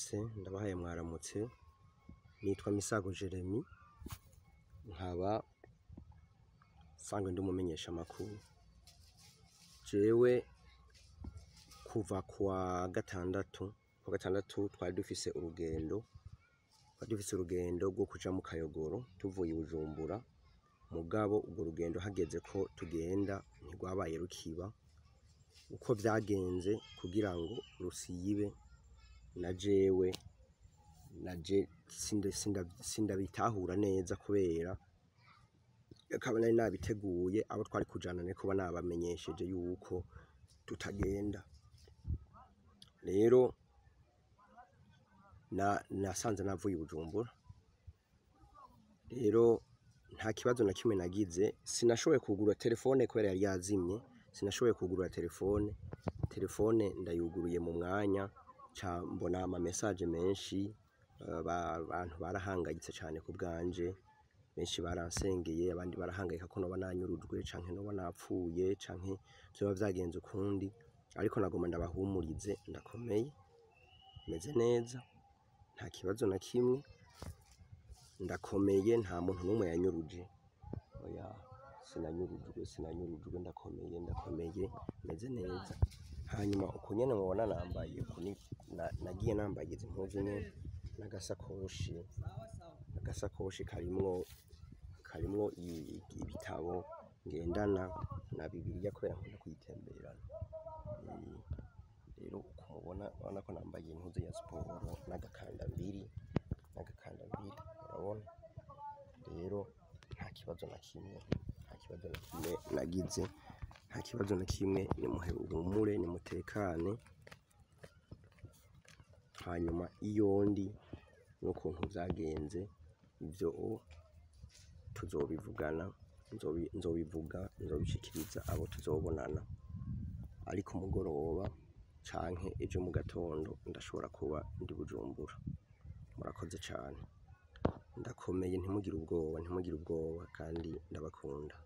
Mwese, ndabahaye mwaramutse. Nitwa Misago Jeremy, nkaba nsanzwe ndi umumenyeshamakuru. Jewe kuva kuwa gatandatu, kuwa gatandatu twari dufise urugendo, twari dufise urugendo rwo kuja mu Kayogoro tuvuye i Bujumbura, mugabo urwo rugendo hageze ko tugenda ntirwabaye rukiba. Uko vyagenze kugira ngo rusibe, na jewe naje sindabitahura neza, kubera akaba nari nabiteguye. Abo twari kujana nari kuba nabamenyesheje yuko tutagenda. Rero nasanze navuye i Bujumbura, rero nta kibazo na kimwe nagize. Sinashoboye kugurura telefone kubera yari yazimye, sinashoboye kugurura telefone. Telefone ndayuguruye mu mwanya, nca mbona ama message menshi. Abantu barahangayitse cane ku bwanje, benshi baransengeye, abandi barahangayika ko noba nanyurujwe canke noba napfuye canke vyoba vyagenze ukundi, ariko nagomba ndabahumurize: ndakomeye, meze neza, nta kibazo na kimwe, ndakomeye, nta muntu n'umwe yanyuruje. Oya, sinanyurujwe, sinanyurujwe, ndakomeye, ndakomeye, meze neza. Hanyuma uku nyene mubona nambaye uku, nagiye nambaye izi mpuzu nyene n'agasakoshi, agasakoshi karimwo ibitabo ngendana na Bibiliya, kubera nkunda kuyitemberana. Rero uku mubona, urabona ko nambaye impuzu ya siporo n'agakandambiri, n'agakandambiri, urabona. Rero nta kibazo na kimwe, nta kibazo na kimwe nagize, nta kibazo na kimwe. Nimuhumure, nimutekane. Hanyuma iyo ndi n'ukuntu vyagenze, ivyo tuzobivugana, nzobivuga, nzobishikiriza abo tuzobonana, ariko umugoroba canke ejo mu gatondo ndashobora kuba ndi Bujumbura. Murakoze cane, ndakomeye, ntimugire ubwoba, ntimugire ubwoba, kandi ndabakunda.